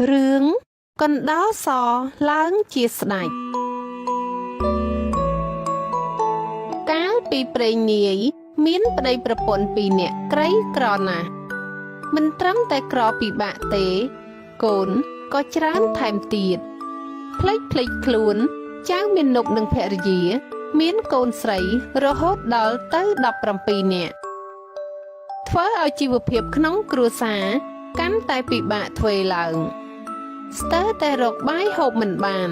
រឿងកណ្ដោសឡើងជាស្ដេចកាលពីព្រេងនាយមានប្តីប្រពន្ធពីរនាក់ក្រីក្រណាស់មិនត្រឹមតែក្រពិបាកទេ កូនក៏ច្រើនថែមទៀតភ្លេចភ្លេចខ្លួនចៅមាននុកនិងភរិយា មានកូនស្រីរហូតដល់ទៅ17នាក់ធ្វើឲ្យជីវភាពក្នុងគ្រួសារកាន់តែពិបាកទ្វេឡើង ស្ទើរតែរកបាយហូបមិនបាន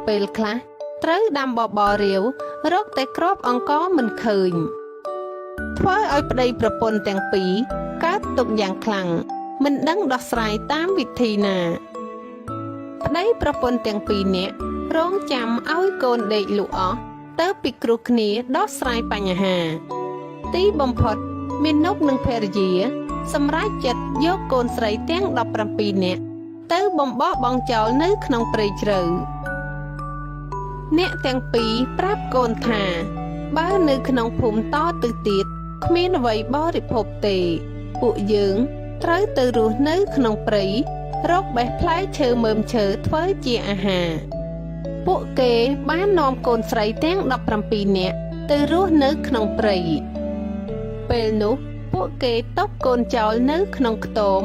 ពេលខ្លះត្រូវដាំបបររាវរកតែគ្រាប់អង្ករមិនឃើញធ្វើឲ្យប្តីប្រពន្ធទាំងពីរកើតទុក្ខយ៉ាងខ្លាំងមិនដឹងដោះស្រាយតាមវិធីណាប្តីប្រពន្ធទាំងពីរនាក់រងចាំឲ្យកូនដេកលក់អស់ទៅពិគ្រោះគ្នាដោះស្រាយបញ្ហា ទីបំផុតមាណពនិងភរិយា សម្រេចចិត្តយកកូនស្រីទាំង17នាក់ទៅបំបោះបង់ចោលនៅក្នុងព្រៃជ្រៅអ្នកទាំងពីរប្រាប់កូនថាបើនៅក្នុងភូមិតទៅទៀតគ្មានអ្វីបរិភោគទេ ពួកយើងត្រូវទៅរស់នៅក្នុងព្រៃរកបេះផ្លែឈើមើមឈើធ្វើជាអាហារពួកគេបាននាំកូនស្រីទាំង17នាក់ទៅរស់នៅក្នុងព្រៃពេលនោះពួកគេតបកូនចោលនៅក្នុងខ្ទម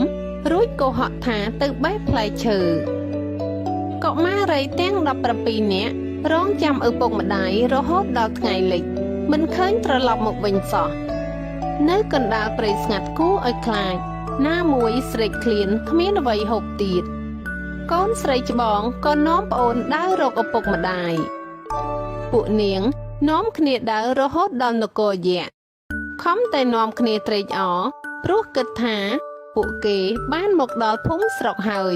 រួចកុហកថាទៅបេះផ្លែឈើកុមារីទាំង17នាក់រងចាំឪពុកម្ដាយរហូតដល់ថ្ងៃលិចមិនឃើញត្រឡប់មកវិញសោះនៅកណ្ដាលព្រៃស្ងាត់គួរឲ្យខ្លាចណាមួយស្រេកឃ្លានគ្មានអ្វីហូបទៀតកូនស្រីច្បងក៏នាំប្អូនដើររកឪពុកម្ដាយពួកនាងនាំគ្នាដើររហូតដល់នគរយក្សខំតែនាំគ្នាត្រេកអរព្រោះគិតថាពួកគេបានមកដល់ភូមិស្រុកហើយ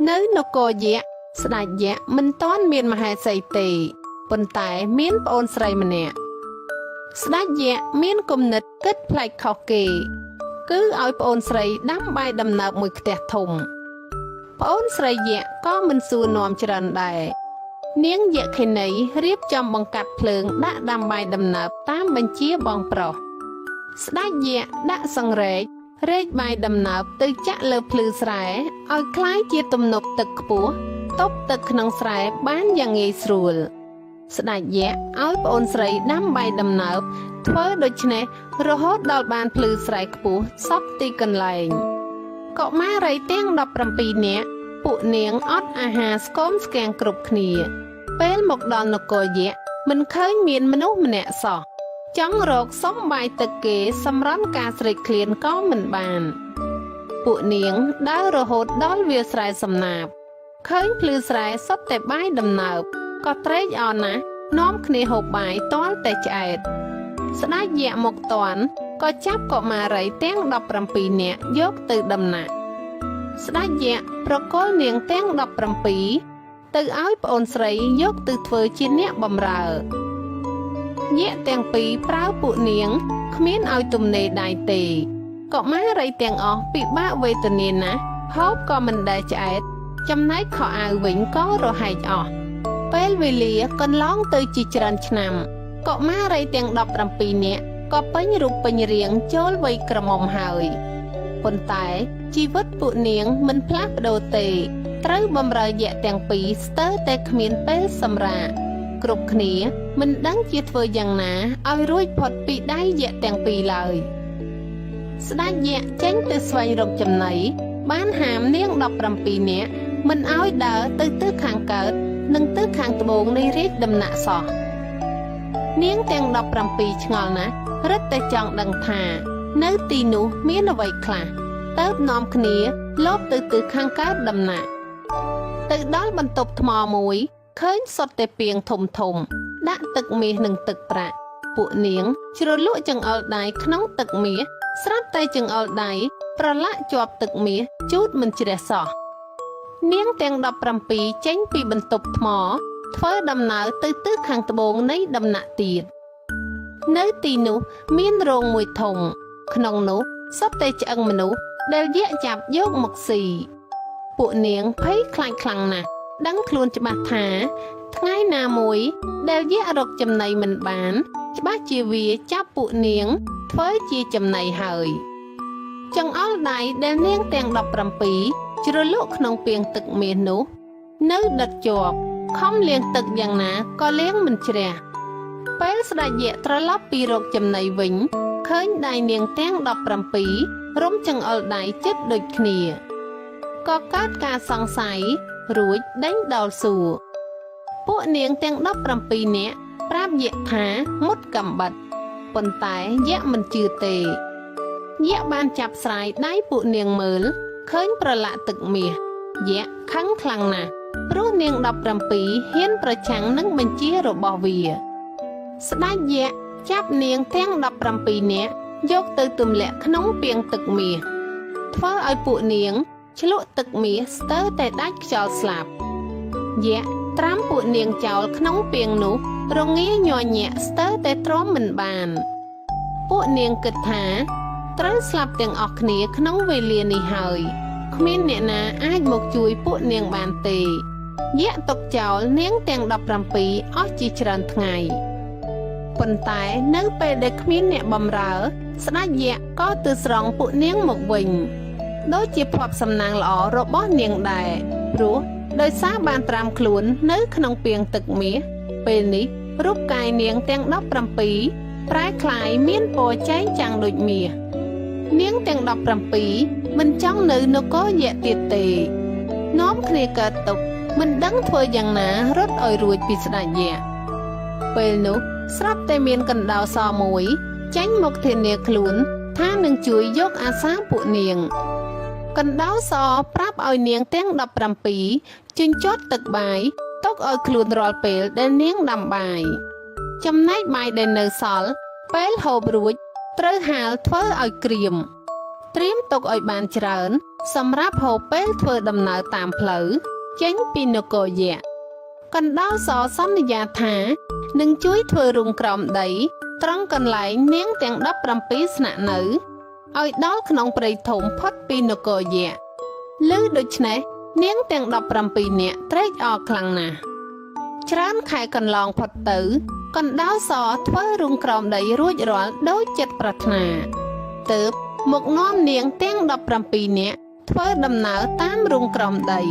នៅនគរយក្សស្ដេចយក្សមិនទាន់មានមហេសីទេប៉ុន្តែមានប្អូនស្រីម្នាក់ស្ដេចយក្សមានគំនិតគិតប្លែកខុសគេគឺឲ្យប្អូនស្រីដាំបាយដំណើបមួយខ្ទះធំប្អូនស្រីយក្សក៏មិនសួរនាំច្រើនដែរនាងយក្ខិនីរៀបចំបង្កាត់ភ្លើងដាក់ដាំបាយដំណើបតាមបញ្ជាបងប្រុសស្ដេចយក្សដាក់សង្រែករែកបាយដំណើបទៅចាក់លើភ្លឺស្រែឲ្យคล้ายជាទំនប់ទឹកខ្ពស់ទប់ទឹកក្នុងស្រែបានយ៉ាងងាយស្រួលស្ដេចយក្សឲ្យប្អូនស្រីដាំបាយដំណើបធ្វើដូច្នេះរហូតដល់បានភ្លឺស្រែខ្ពស់សពទីកន្លែងកុមារីទាំង17នាក់ពួកនាងអត់អាហារស្គមស្គាំងគ្រប់គ្នាពេលមកដល់នគរយក្សមិនឃើញមានមនុស្សម្នាក់សោះចង់រកសុំបាយទឹកគេសម្រាន់ការស្រេកឃ្លានក៏មិនបានពួកនាងដើររហូតដល់វាលស្រែសំណាបឃើញភ្លឺស្រែសុទ្ធតែបាយដំណើបក៏ត្រេកអរណាស់នាំគ្នាហូបបាយទាល់តែឆ្អែតស្ដេចយក្សមកទាន់ក៏ចាប់កុមារីទាំង17នាក់យកទៅដំណាក់ស្ដេចយក្សប្រគល់នាងទាំង17ទៅឲ្យប្អូនស្រីយកទៅធ្វើជាអ្នកបម្រើយក្សទាំងពីរប្រើពួកនាងគ្មានឲ្យទំនេរដៃទេកុមារីទាំងអស់ពិបាកវេទនាណាស់ហូបក៏មិនដែលឆ្អែតចំណែកខោអាវវិញក៏រហែកអស់ពេលវេលាកន្លងទៅជាច្រើនឆ្នាំកុមារីទាំង17នាក់ក៏ពេញរូបពេញរាងចូលវ័យក្រមុំហើយប៉ុន្តែជីវិតពួកនាងមិនផ្លាស់ប្ដូរទេត្រូវបម្រើយក្សទាំងពីរស្ទើរតែគ្មានពេលសម្រាកគ្រប់គ្នាមិនដឹងជាធ្វើយ៉ាងណាឲ្យរួចផុតពីដៃយក្សទាំងពីរឡើយស្ដេចយក្សចេញទៅស្វែងរកចំណីបានហាមនាង17នាក់មិនឲ្យដើរទៅទិសខាងកើតនិងទិសខាងត្បូងនៃរាជដំណាក់សោះនាងទាំង17ឆ្ងល់ណាស់រឹតតែចង់ដឹងថានៅទីនោះមានអ្វីខ្លះទៅនាំគ្នាលបទៅទិសខាងកើតដំណាក់ទៅដល់បន្ទប់ថ្មមួយឃើញសុទ្ធតែពាងធំធំដាក់ទឹកមាសនិងទឹកប្រាក់ពួកនាងជ្រលក់ចង្អុលដៃក្នុងទឹកមាសស្រាប់តែចង្អុលដៃប្រឡាក់ជាប់ទឹកមាសជូតមិនជ្រះសោះនាងទាំង17ចេញពីបន្ទប់ថ្មធ្វើដំណើរទៅទិសខាងត្បូងនៃដំណាក់ទៀតនៅទីនោះមានរោងមួយធំក្នុងនោះសុទ្ធតែឆ្អឹងមនុស្សដែលយក្សចាប់យកមកស៊ីពួកនាងភ័យខ្លាចខ្លាំងណាស់ដឹងខ្លួនច្បាស់ថាថ្ងៃណាមួយដែលយក្សរកចំណីមិនបានច្បាស់ជាវាចាប់ពួកនាងធ្វើជាចំណីហើយចង្អុលដៃដែលនាងទាំង17 ជ្រលក់ក្នុងពាងទឹកមាសនោះ នៅដិតជាប់ខំលាងទឹកយ៉ាងណាក៏លាងមិនជ្រះពេលស្ដេចយក្សត្រឡប់ពីរកចំណីវិញឃើញដៃនាងទាំង17រុំចង្អុលដៃចិត្តដូចគ្នាក៏កើតការសង្ស័យរួចដេញដោលសួរពួកនាងទាំង17នាក់ប្រាប់យក្សថាមុតកំបិតប៉ុន្តែយក្សមិនជឿទេយក្សបានចាប់ស្រាយដៃពួកនាងមើលឃើញប្រឡាក់ទឹកមាសយក្សខឹងខ្លាំងណាស់ព្រោះនាង17ហ៊ានប្រឆាំងនឹងបញ្ជារបស់វាស្ដេចយក្សចាប់នាងទាំង17នាក់យកទៅទម្លាក់ក្នុងពាងទឹកមាសធ្វើឲ្យពួកនាងជ្លក់ទឹកមាសស្ទើរតែដាច់ខ្យល់ស្លាប់យក្សត្រាំពួកនាងចោលក្នុងពាងនោះរងាញ័រញាក់ស្ទើរតែទ្រាំមិនបានពួកនាងគិតថាត្រូវស្លាប់ទាំងអស់គ្នាក្នុងវេលានេះហើយគ្មានអ្នកណាអាចមកជួយពួកនាងបានទេយក្សទុកចោលនាងទាំង17អស់ជាច្រើនថ្ងៃប៉ុន្តែនៅពេលដែលគ្មានអ្នកបម្រើស្ដេចយក្សក៏ទៅស្រង់ពួកនាងមកវិញដូចជាភ័ព្វសំណាងល្អរបស់នាងដែរព្រោះដោយសារបានត្រាំខ្លួននៅក្នុងពាងទឹកមាសពេលនេះរូបកាយនាងទាំង17ប្រែក្លាយមានពណ៌ចែងចាំងដូចមាសនាងទាំង17មិនចង់នៅនគរយក្សទៀតទេនាំគ្នាកើតទុក្ខមិនដឹងធ្វើយ៉ាងណារត់ឲ្យរួចពីស្ដេចយក្សពេលនោះស្រាប់តែមានកណ្ដុរសមួយចេញមកធានាខ្លួនថានឹងជួយយកអាសាពួកនាងកណ្ដុរសប្រាប់ឲ្យនាងទាំង17ជញ្ជាត់ទឹកបាយទុកឲ្យខ្លួនរាល់ពេលដែលនាងដាំបាយចំណែកបាយដែលនៅសល់ពេលហូបរួចត្រូវហាលធ្វើឲ្យក្រៀមត្រៀមទុកឲ្យបានច្រើនសម្រាប់ហូបពេលធ្វើដំណើរតាមផ្លូវចេញពីនគរយក្សកណ្ដុរសសន្យាថានឹងជួយធ្វើរូងក្រោមដីត្រង់កន្លែងនាងទាំង17ស្នាក់នៅឲ្យដល់ក្នុងព្រៃធំផុតពីនគរយក្សឮដូច្នេះនាងទាំង17នាក់ត្រេកអរខ្លាំងណាស់ច្រើនខែកន្លងផុតទៅកណ្ដុរសធ្វើរូងក្រោមដីរួចរាល់ដូចចិត្តប្រាថ្នាទើបមកនាំនាងទាំង17នាក់ធ្វើដំណើរតាមរូងក្រោមដី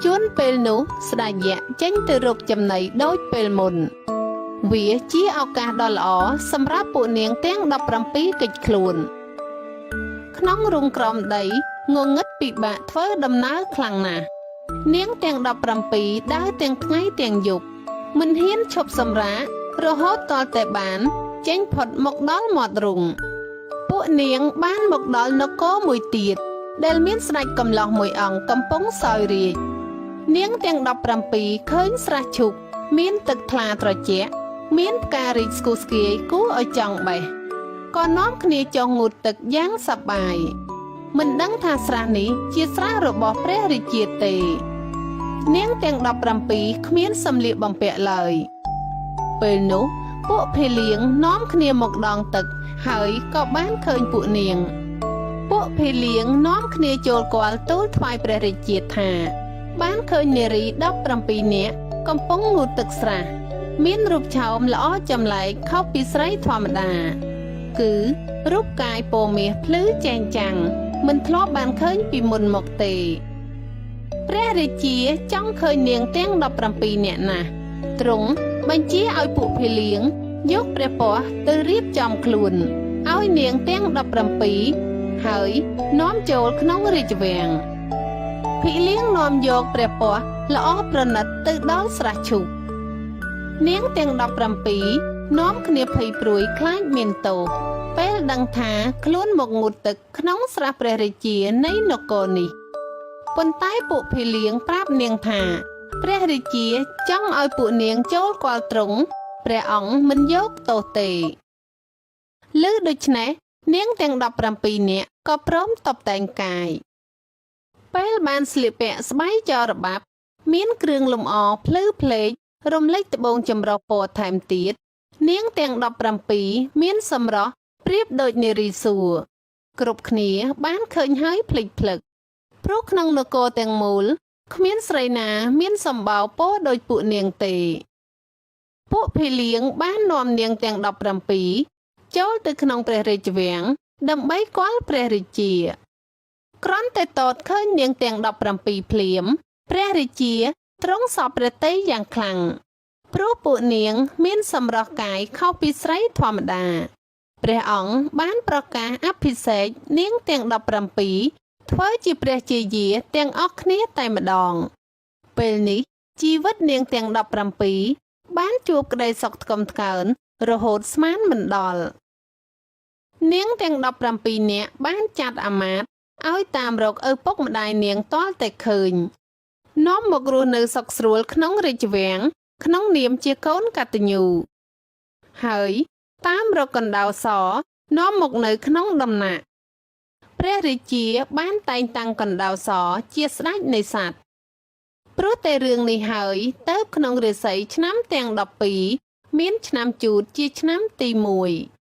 ជួនពេលនោះស្ដេចយក្សចេញទៅរកចំណីដូចពេលមុនវាជាឱកាសដ៏ល្អសម្រាប់ពួកនាងទាំង17គេចខ្លួនក្នុងរូងក្រោមដីងងឹតពិបាកធ្វើដំណើរខ្លាំងណាស់នាងទាំង17ដើរទាំងថ្ងៃទាំងយប់មិនហ៊ានឈប់សម្រាករហូតទាល់តែបានចេញផុតមកដល់មាត់រូងពួកនាងបានមកដល់នគរមួយទៀតដែលមានស្ដេចកំឡោះមួយអង្គកំពុងសោយរាជ្យនាងទាំង17ឃើញស្រះឈូកមានទឹកថ្លាត្រជាក់មានផ្ការីកស្គុះស្គាយគួរឲ្យចង់បេះក៏នាំគ្នាចុះងូតទឹកយ៉ាងសប្បាយមិនដឹងថាស្រះនេះជាស្រះរបស់ព្រះរាជាទេនាងទាំង17គ្មានសម្លៀកបំពាក់ឡើយពេលនោះពួកភីលៀងនាំគ្នាមកដងទឹកហើយក៏បានឃើញពួកនាងពួកភីលៀងនាំគ្នាចូលគាល់ទូលថ្វាយព្រះរាជាថាបានឃើញនារី17នាក់កំពុងងូតទឹកស្រះមានរូបឆោមល្អចម្លែកខុសពីស្រីធម្មតាគឺរូបកាយពណ៌មាសភ្លឺចែងចាំងមិនធ្លាប់បានឃើញពីមុនមកទេព្រះរាជាចង់ឃើញនាងទាំង17នាក់ណាស់ទ្រង់បញ្ជាឲ្យពួកភីលៀងយកព្រះពស្ត្រទៅរៀបចំខ្លួនឲ្យនាងទាំង17ហើយនាំចូលក្នុងរាជវាំងភីលៀងនាំយកព្រះពស្ត្រល្អប្រណិតទៅដល់ស្រះឈូកនាងទាំង17នាំគ្នាភ័យព្រួយខ្លាចមានទោសពេលដឹងថាខ្លួនមកងូតទឹកក្នុងស្រះព្រះរាជានៃនគរនេះប៉ុន្តែពួកភីលៀងប្រាប់នាងថាព្រះរាជាចង់ឲ្យពួកនាងចូលគាល់ទ្រង់ព្រះអង្គមិនយកទោសទេឮដូច្នេះនាងទាំង17នាក់ក៏ព្រមតបតែងកាយពេលបានស្លៀកពាក់ស្បៃចរបាប់មានគ្រឿងលម្អភ្លឺភ្លេករំលេចត្បូងចម្រុះពណ៌ថែមទៀតនាងទាំង17មានសម្រស់ប្រៀបដូចនារីសួគ៌គ្រប់គ្នាបានឃើញហើយភ្លេចភ្លឹកព្រោះក្នុងនគរទាំងមូលគ្មានស្រីណាមានសម្បោរពណ៌ដូចពួកនាងទេពួកភីលៀងបាននាំនាងទាំង17ចូលទៅក្នុងព្រះរាជវាំងដើម្បីគាល់ព្រះរាជា គ្រាន់តែតតឃើញនាងទាំង17ភ្លាម ព្រះរាជាទ្រង់សពព្រះទ័យយ៉ាងខ្លាំងព្រោះពួកនាងមានសម្រស់កាយខុសពីស្រីធម្មតា ព្រះអង្គបានប្រកាសអភិសេកនាងទាំង17ធ្វើជាព្រះជាយាទាំងអស់គ្នាតែម្ដង ពេលនេះជីវិតនាងទាំង17បានជួបក្តីសុខថ្កុំថ្កើងរហូតស្មានមិនដល់ នាងទាំង17នាក់បានចាត់អាមាត្យឲ្យតាមរកឪពុកម្ដាយនាងទាល់តែឃើញនាំមករស់នៅសុខស្រួលក្នុងរាជវាំងក្នុងនាមជាកូនកតញ្ញូហើយតាមរកកណ្ដៅសនាំមកនៅក្នុងដំណាក់ព្រះរាជាបានតែងតាំងកណ្ដៅសជាស្ដេចនៃសត្វព្រោះតែរឿងនេះហើយទៅក្នុងរាសីឆ្នាំទាំង12មានឆ្នាំជូតជាឆ្នាំទី1។